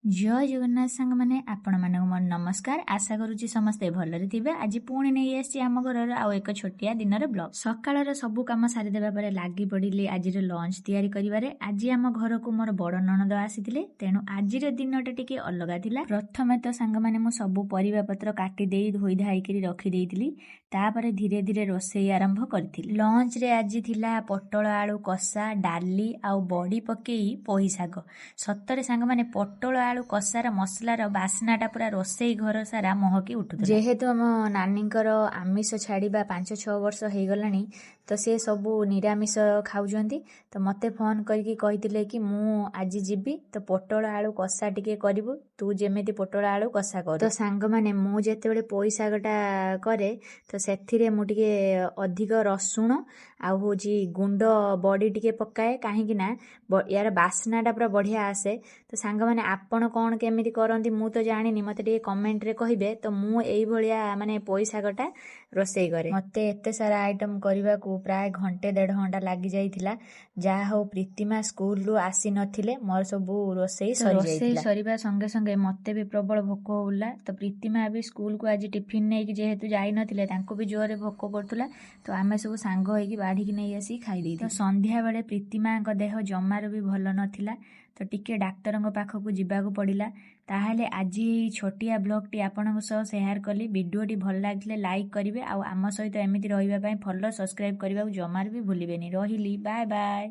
ଜୟ ଜଗନ୍ନାଥ ସାଙ୍ଗମାନେ, ଆପଣମାନଙ୍କୁ ମୋର ନମସ୍କାର। ଆଶା କରୁଛି ସମସ୍ତେ ଭଲରେ ଥିବେ। ଆଜି ପୁଣି ନେଇ ଆସିଛି ଆମ ଘରର ଆଉ ଏକ ଛୋଟିଆ ଦିନର ବ୍ଲଗ। ସକାଳର ସବୁ କାମ ସାରିଦେବା ପରେ ଲାଗି ପଡ଼ିଲି ଆଜିର ଲଞ୍ଚ ତିଆରି କରିବାରେ। ଆଜି ଆମ ଘରକୁ ମୋର ବଡ଼ ନଣନ୍ଦ ଆସିଥିଲେ, ତେଣୁ ଆଜିର ଦିନଟା ଟିକେ ଅଲଗା ଥିଲା। ପ୍ରଥମେ ତ ସାଙ୍ଗମାନେ, ମୁଁ ସବୁ ପରିବା ପତ୍ର କାଟି ଦେଇ ଧୋଇ ଧାଇକିରି ରଖିଦେଇଥିଲି। ତାପରେ ଧୀରେ ଧୀରେ ରୋଷେଇ ଆରମ୍ଭ କରିଥିଲି। ଲଞ୍ଚରେ ଆଜି ଥିଲା ପୋଟଳ ଆଳୁ କଷା, ଡାଲି ଆଉ ବଡ଼ି ପକେଇ ପୋଇ ଶାଗ। ସତରେ ସାଙ୍ଗମାନେ, ପୋଟଳ ଆଳୁ କଷାର ମସଲାର ବାସ୍ନାଟା ପୁରା ରୋଷେଇ ଘର ସାରା ମହକି ଉଠୁଥିଲା। ଯେହେତୁ ଆମ ନାନୀଙ୍କର ଆମିଷ ଛାଡ଼ିବା 5-6 ବର୍ଷ ହେଇଗଲାଣି, ତ ସେ ସବୁ ନିରାମିଷ ଖାଉଛନ୍ତି। ତ ମୋତେ ଫୋନ୍ କରିକି କହିଥିଲେ କି ମୁଁ ଆଜି ଯିବି, ତ ପୋଟଳ ଆଳୁ କଷା ଟିକେ କରିବୁ, ତୁ ଯେମିତି ପୋଟଳ ଆଳୁ କଷା କରୁ। ତ ସାଙ୍ଗମାନେ, ମୁଁ ଯେତେବେଳେ ପୋଇ ଶାଗଟା କରେ, ତ ସେଥିରେ ମୁଁ ଟିକେ ଅଧିକ ରସୁଣ ଆଉ ହେଉଛି ଗୁଣ୍ଡ ବଡ଼ି ଟିକେ ପକାଏ, କାହିଁକି ନା ୟାର ବାସ୍ନାଟା ପୁରା ବଢ଼ିଆ ଆସେ। ତ ସାଙ୍ଗମାନେ, ଆପଣ କ'ଣ କେମିତି କରନ୍ତି ମୁଁ ତ ଜାଣିନି, ମୋତେ ଟିକେ କମେଣ୍ଟରେ କହିବେ। ତ ମୁଁ ଏଇଭଳିଆ ମାନେ ପୋଇ ଶାଗଟା ରୋଷେଇ କରେ। ମୋତେ ଏତେ ସାରା ଆଇଟମ୍ କରିବାକୁ ପ୍ରାୟ ଘଣ୍ଟେ ଦେଢ଼ ଘଣ୍ଟା ଲାଗିଯାଇଥିଲା। ଯାହା ହଉ, ପ୍ରୀତିମା ସ୍କୁଲରୁ ଆସିନଥିଲେ, ମୋର ସବୁ ରୋଷେଇ ରୋଷେଇ ସରିବା ସଙ୍ଗେ ସଙ୍ଗେ ମୋତେ ବି ପ୍ରବଳ ଭୋକ ହେଲା। ତ ପ୍ରୀତିମା ବି ସ୍କୁଲକୁ ଆଜି ଟିଫିନ୍ ନେଇକି ଯେହେତୁ ଯାଇନଥିଲେ, ତାଙ୍କୁ ବି ଜୋରରେ ଭୋକ କରୁଥିଲା। ତ ଆମେ ସବୁ ସାଙ୍ଗ ହେଇକି ବାଢ଼ିକି ନେଇ ଆସିକି ଖାଇ ଦେଇଥିଲୁ। ତ ସନ୍ଧ୍ୟାବେଳେ ପ୍ରୀତିମାଙ୍କ ଦେହ ଜମାରୁ ବି ଭଲ ନଥିଲା, ତ ଟିକେ ଡାକ୍ତରଙ୍କ ପାଖକୁ ଯିବାକୁ ପଡ଼ିଲା। ତାହେଲେ ଆଜି ଏଇ ଛୋଟିଆ ବ୍ଲଗ୍ଟି ଆପଣଙ୍କ ସହ ସେୟାର କଲି। ଭିଡ଼ିଓଟି ଭଲ ଲାଗିଥିଲେ ଲାଇକ୍ କରିବେ ଆଉ ଆମ ସହିତ ଏମିତି ରହିବା ପାଇଁ ଫଲୋ ସବସ୍କ୍ରାଇବ୍ କରିବାକୁ ଜମାରୁ ବି ଭୁଲିବେନି। ରହିଲି, ବାଏ ବାଏ।